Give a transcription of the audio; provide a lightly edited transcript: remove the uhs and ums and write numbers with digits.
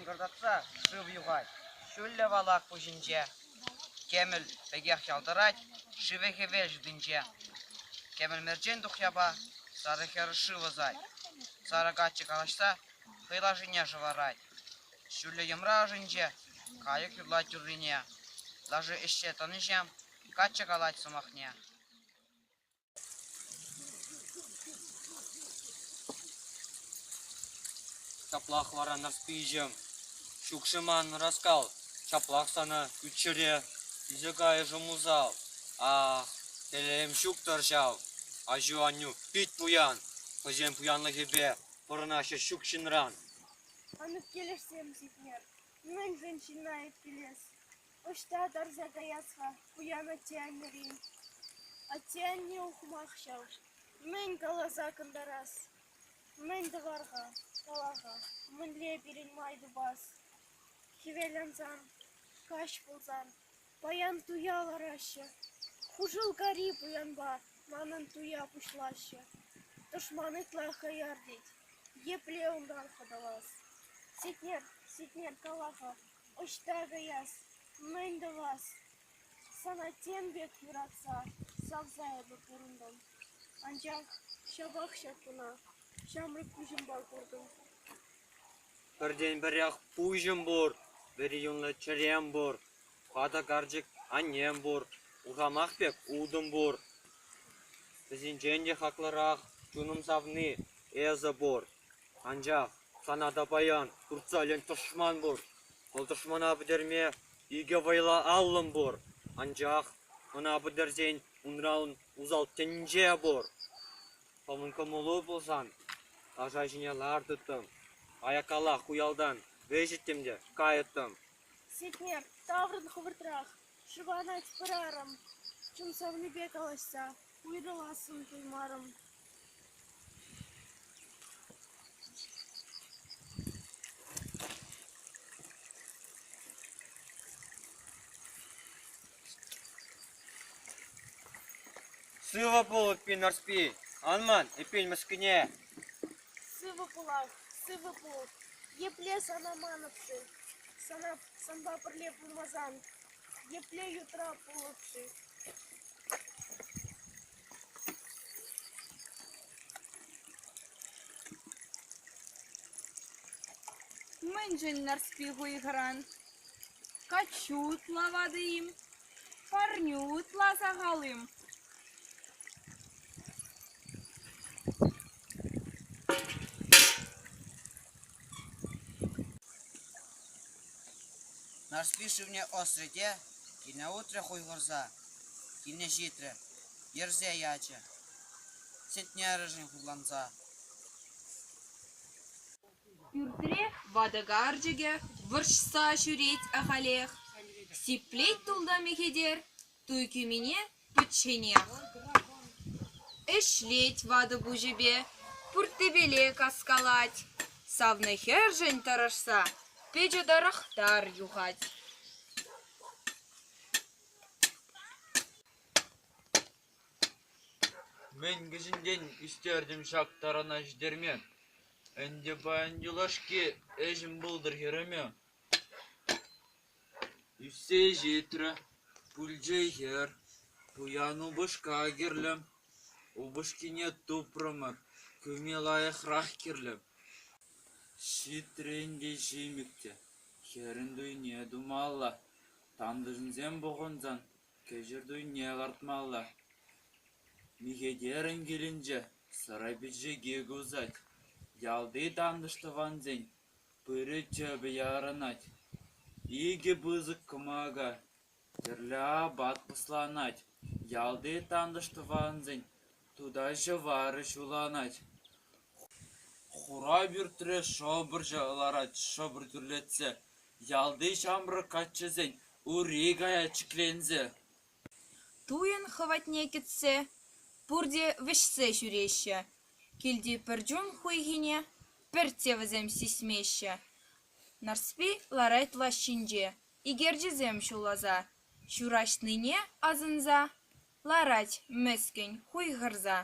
Шӑнкӑртатса шыв юхать ҫӳллӗ валак пуҫӗнче. Кӗмӗл пекех ялтӑрать шывӗ хӗвел ҫутинче. Кӗмӗл мерчен тухьяпа сарӑ хӗр шыв ӑсать. Сарӑ каччӑ калаҫса хӑй лашине шӑварать. Ҫӳллӗ йӑмра ӑшӗнче кайӑк юрлать юррине. Лаши ӗҫсе тӑнӑҫем каччӑ калать сӑмахне. Ҫаплах вара Нарспиҫӗм, ҫук-ши ман ӑраскал, ҫаплах сана ӳт-чӗре илсе кайӗ-шим усал. Ах, телейӗм ҫук-тӑр ҫав, аҫу-аннӳ пит пуян, хӑйсен пуянлӑхӗпе пурӑнаҫҫӗ ҫук ҫынран. Ан ӳпкелешсем, Сетнер, мӗншӗн ҫынна ӳпкелес? Ӑҫта тарса каяс-ха пуян атте-аннерен? Атте-анне ухмах ҫав, мӗн каласа кӑнтарас? Мӗн тӑвар-ха, кала-ха, мӗнле пирӗн май тупас? Хӗвел ансан, каҫ пулсан, паян туя лараҫҫӗ. Хушӑлкари пуянпа манӑн туя пуҫлаҫҫӗ. Тӑшман ытла хаяр тет, епле унтан хӑтӑлас? Сетнер, Сетнер, кала-ха, Ӑҫта каяс, мӗн тӑвас? Сана тем пек юратса, савса эпӗ пурӑнтӑм. Анчах ҫапах ҫак куна ҫамрӑк куҫӑмпа куртӑм. Пӗртен-пӗрех пуҫӑм пур, вӗри юнлӑ чӗрем пур, ватӑ карчӑк аннем пур, урхамах пек утӑм пур. Вӗсенчен те хаклӑрах чунӑм савни эсӗ пур. Анчах сана та паян туртса илен тӑшман пур. Вӑл тӑшмана пӗтерме икӗ вӑйлӑ аллӑм пур. Анчах ӑна пӗтерсен унран усал тӗнче пур. Хӑвӑн кӑмӑлу пулсан лаша ҫине лартӑттӑм, аяккаллах ку ялтан вӗҫӗттӗм те кайӑттӑм. Сетнер, таврӑн хӑвӑртрах, шӑванать пӗр арӑм. Чун савнипе калаҫса уйрӑлассӑн туймарӑм. Сывӑ пул, эппин, Нарспи, ан ман, эппин, мӗскӗне. Сывӑ пулах, сывӑ пул. Епле сана манӑп-ши? Сана санпа пӗрле пулмасан епле ютра пулӑп-ши? Мӗншӗн Нарспи хуйхӑран? Каччу ытла ватӑ-им? Парнӳ ытла сахал-им? Нарспи шывне ӑсрӗ те килне утрӗ хуйхӑрса. Килне ҫитрӗ, йӗрсе ячӗ. Сетнерӗшӗн хурланса. Пӳртре ватӑ карчӑкӗ вӑрҫса ҫӳрет ахалех. Сиплет тулта Михетер туй кӳмине пӗчченех. Ӗҫлет ватӑ пуҫӗпе, пурттипеле каскалать. Савнӑ хӗршӗн тӑрӑшса пичӗ тӑрӑх тар юхать. Мӗн кӗҫӗнтен ӳстертӗм ҫак тарана ҫитерме. Ӗнтӗ паян юлашки ӗҫӗм пултӑр хӗрӗме. Ӳссе ҫитрӗ, пулчӗ хӗр, пуян упӑшка кирлӗ. Упӑшкине тупрӑмӑр, кӳме лайӑхрах кирлӗ. Ҫитрӗ ӗнтӗ Ҫимӗк те, хӗрӗн туйне тумалла. Тантӑшӗсем пухӑнсан кӗҫӗр туйне лартмалла. Михетерӗн килӗнче сӑра пичӗки кусать, ялти тантӑш-тӑвансен пырӗ тӗпӗ ярӑнать. Икӗ пысӑк кӑмака, тӗрлӗ апат пӑсланать, ялти тантӑш-тӑвансен тута-ҫӑварӗ ҫуланать. Хура пӳртре шӑпӑрҫӑ ларать шӑпӑр тӳрлетсе, ялти ҫамрӑк каччӑсен ури каять ҫӗкленсе. Туйӑн хӑватне кӗтсе пурте вӗҫсе ҫӳреҫҫӗ, килти пӗр чун хуйхине пӗртте вӗсем сисмеҫҫӗ. Нарспи ларать лаҫ ҫинче икерчӗсем ҫуласа, ҫураҫнине асӑнса ларать мӗскӗн хуйхӑрса.